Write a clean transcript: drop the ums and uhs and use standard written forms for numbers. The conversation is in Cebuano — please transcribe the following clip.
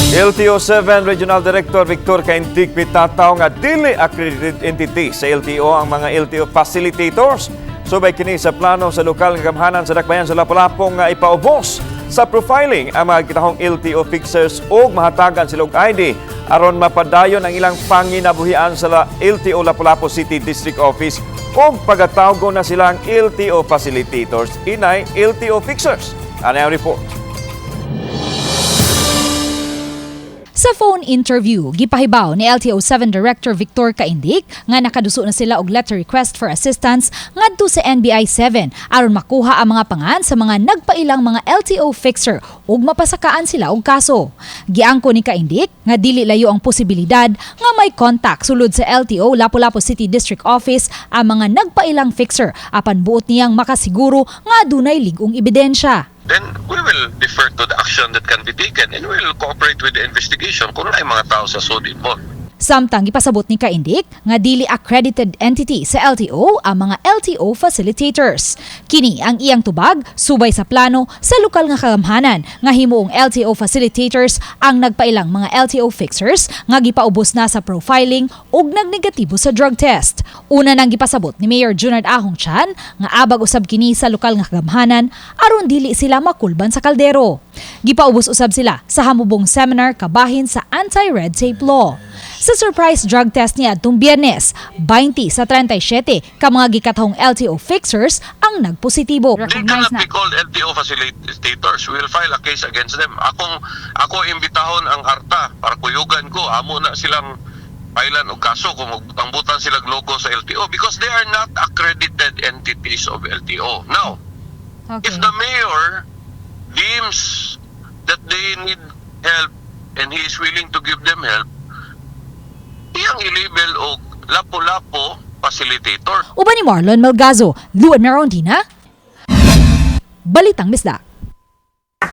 LTO 7 Regional Director Victor Caintic mitataw nga dili accredited entity sa LTO ang mga LTO facilitators. Subay kini sa plano sa lokal nga gamhanan sa dakbayan sa Lapu-Lapu nga ipaubos sa profiling ang mga gitahong LTO fixers ug mahatagan sila og ID aron mapadayon ang ilang panginabuhian sa LTO Lapu-Lapu City District Office ug pagatawgo na silang LTO facilitators inay LTO fixers. Ano ang report? Sa phone interview, gipahibaw ni LTO 7 Director Victor Caintic nga nakaduso na sila og letter request for assistance ngadto sa NBI 7 aron makuha ang mga pangan sa mga nagpailang mga LTO fixer ug mapasakaan sila og kaso. Giangko ni Caintic nga dili layo ang posibilidad nga may contact sulod sa LTO Lapu-Lapu City District Office ang mga nagpailang fixer, apan buot niyang makasiguro nga adunay lig-ong ebidensya. Then we will defer to the action that can be taken and we will cooperate with the investigation kung naay mga tao sa sud involved. Samtang gipasabot ni Caintic nga dili accredited entity sa LTO ang mga LTO facilitators. Kini ang iyang tubag subay sa plano sa lokal nga kagamhanan nga himuong LTO facilitators ang nagpailang mga LTO fixers nga gipaubos na sa profiling ug nagnegatibo sa drug test. Una nang gipasabot ni Mayor Junard Ahong Chan nga abag usab kini sa lokal nga kagamhanan aron dili sila makulban sa kaldero. Gipaubos usab sila sa hamubong seminar kabahin sa anti-red tape law. Sa surprise drug test niadtong Biyernes, 20 sa 37 ka mga gikatahong LTO fixers ang nagpositibo. They cannot be called LTO facilitators. We will file a case against them. Ako imbitahon ang ARTA para kuyugan ko. Amo na silang pailan og kaso kung magbutang-butang sila logo sa LTO because they are not accredited entities of LTO. Now, if the mayor deems that they need help and he is willing to give them help, iyang i-label og Lapu-Lapu facilitator. Uban ni Marlon Melgazo, Luan Merondina, Balitang Bisdak.